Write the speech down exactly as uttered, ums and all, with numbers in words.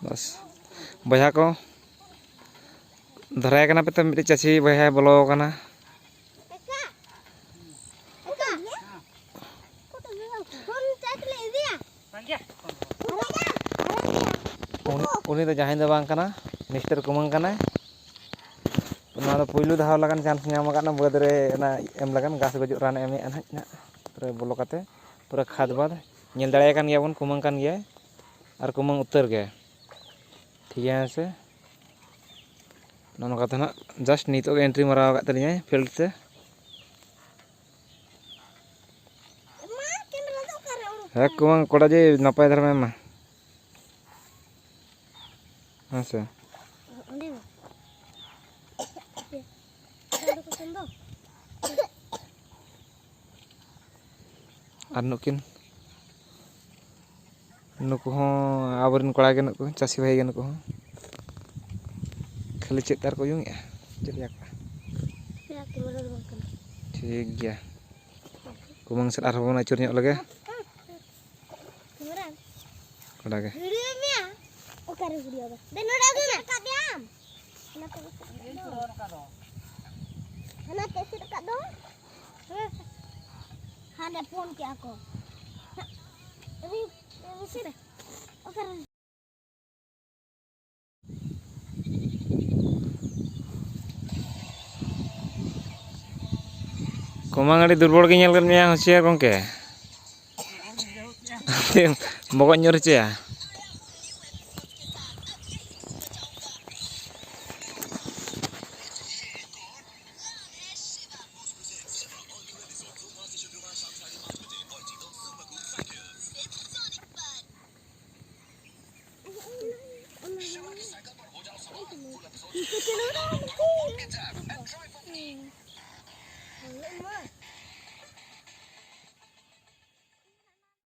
ᱵᱟᱥ ᱵᱚᱭᱦᱟ ᱠᱚ, ᱫᱷᱟᱨᱟᱭ ᱠᱟᱱᱟ ᱯᱮ ᱛᱚ, ᱢᱤᱫᱴᱤᱡ ᱪᱟᱹᱥᱤ ᱵᱚᱭᱦᱟᱭ ᱵᱚᱞᱚ ᱟᱠᱟᱱᱟ᱾ ᱩᱱᱤ, ᱩᱱᱤ ᱫᱚ ᱡᱟᱦᱟᱸᱭ ᱫᱚ ᱵᱟᱝ ᱠᱟᱱᱟ, ᱢᱤᱥᱴᱟᱨ ᱠᱩᱢᱟᱹᱝ ᱠᱟᱱᱟᱭ᱾ ᱱᱚᱣᱟ ᱫᱚ ᱯᱩᱭᱞᱩ ᱫᱷᱟᱣ ᱞᱟᱜᱟᱱ ᱪᱟᱱᱥ ᱧᱟᱢ ᱟᱠᱟᱫ ᱱᱟ ᱵᱟᱹᱫᱽ ᱨᱮ ᱚᱱᱟ ᱮᱢ ᱞᱟᱜᱟᱱ, ᱜᱷᱟᱥ ᱜᱚᱡᱚᱜ ᱨᱟᱱ ᱮᱢᱮᱫᱼᱟ ᱱᱟᱦᱟᱜ, ᱱᱟᱦᱟᱜ᱾ ᱯᱩᱨᱟᱹ ᱵᱚᱞᱚ ᱠᱟᱛᱮ ᱯᱩᱨᱟᱹ ᱠᱷᱟᱫᱽ ᱵᱟᱫᱽ ᱧᱮᱞ ᱫᱟᱲᱮᱭᱟᱭ ᱠᱟᱱ ᱜᱮᱭᱟᱵᱚᱱ, ᱠᱩᱢᱟᱹᱝ ᱠᱟᱱ ᱜᱮᱭᱟᱭ ᱟᱨ ᱠᱩᱢᱟᱹᱝ ᱩᱛᱟᱹᱨ ᱜᱮ᱾ ᱴᱷᱤᱠ ᱜᱮᱭᱟ ᱦᱮᱸ ᱥᱮ? ᱱᱚᱜᱼᱚ ᱱᱚᱝᱠᱟ ᱛᱮ ᱱᱟᱦᱟᱜ ᱡᱟᱥᱴ ᱱᱤᱛᱚᱜ ᱜᱮ ᱮᱱᱴᱨᱤ ᱢᱟᱨᱟᱣ ᱟᱠᱟᱫ ᱛᱟᱹᱞᱤᱧᱟᱭ ᱯᱷᱤᱞᱰ ᱛᱮ᱾ ᱦᱮᱸ ᱠᱩᱢᱟᱹᱝ, ᱠᱚᱲᱟ ᱡᱮ ᱱᱟᱯᱟᱭ ᱫᱷᱟᱨᱟ ᱢᱮ ᱢᱟ᱾ ᱦᱮᱸ ᱥᱮ? ᱚᱸᱰᱮ ᱢᱟ᱾ ᱚᱸᱰᱮ ᱠᱚ ᱥᱮᱱ ᱫᱚ᱾ ᱟᱨ ᱱᱩᱠᱤᱱ, ᱱᱩᱠᱩ ᱦᱚᱸ ᱟᱵᱚᱨᱮᱱ ᱠᱚᱲᱟ ᱜᱮ, ᱱᱩᱠᱩ ᱪᱟᱹᱥᱤ ᱵᱷᱟᱹᱭ ᱜᱮ, ᱱᱩᱠᱩ ᱦᱚᱸ ᱠᱷᱟᱹᱞᱤ ᱪᱮᱫ ᱛᱟᱨ ᱠᱚ ᱩᱭᱩᱝᱮᱜᱼᱟ, ᱪᱮᱫ ᱞᱮᱠᱟ? ᱴᱷᱤᱠ ᱜᱮᱭᱟ, ᱠᱩᱢᱟᱹᱝ ᱥᱮᱫ ᱟᱨᱦᱚᱸ ᱵᱚᱱ ᱟᱹᱪᱩᱨ ᱧᱚᱜ ᱞᱮᱜᱮ᱾ ᱠᱚᱲᱟ ᱜᱮ᱾ ᱚᱠᱟᱨᱮ ᱵᱷᱤᱰᱤᱭᱳ ᱫᱚ? ᱫᱮ ᱱᱚᱰᱮ ᱟᱹᱜᱩᱭ ᱢᱮ᱾ ᱦᱟᱱᱟ ᱯᱮ ᱮᱥᱮᱫ ᱟᱠᱟᱫ ᱫᱚ᱾ ᱦᱟᱱᱟ ᱯᱮ ᱮᱥᱮᱫ ᱟᱠᱟᱫ ᱫᱚ᱾ ᱦᱟᱸᱰᱮ ᱯᱷᱳᱱ ᱠᱮᱜᱼᱟ ᱠᱚ᱾ ᱨᱤ-, ᱨᱤᱥᱤᱵᱷ᱾ ᱚᱠᱟᱨᱮ? ᱠᱚᱢᱟᱝ, ᱟᱹᱰᱤ ᱫᱩᱨᱵᱚᱞ ᱜᱮ ᱧᱮᱞ ᱠᱮᱫ ᱢᱮᱭᱟ, ᱦᱩᱸᱥᱤᱭᱟᱨ ᱜᱚᱢᱠᱮ᱾ ᱵᱚᱜᱚᱡ ᱧᱩᱨ ᱦᱚᱪᱚᱭᱟ᱾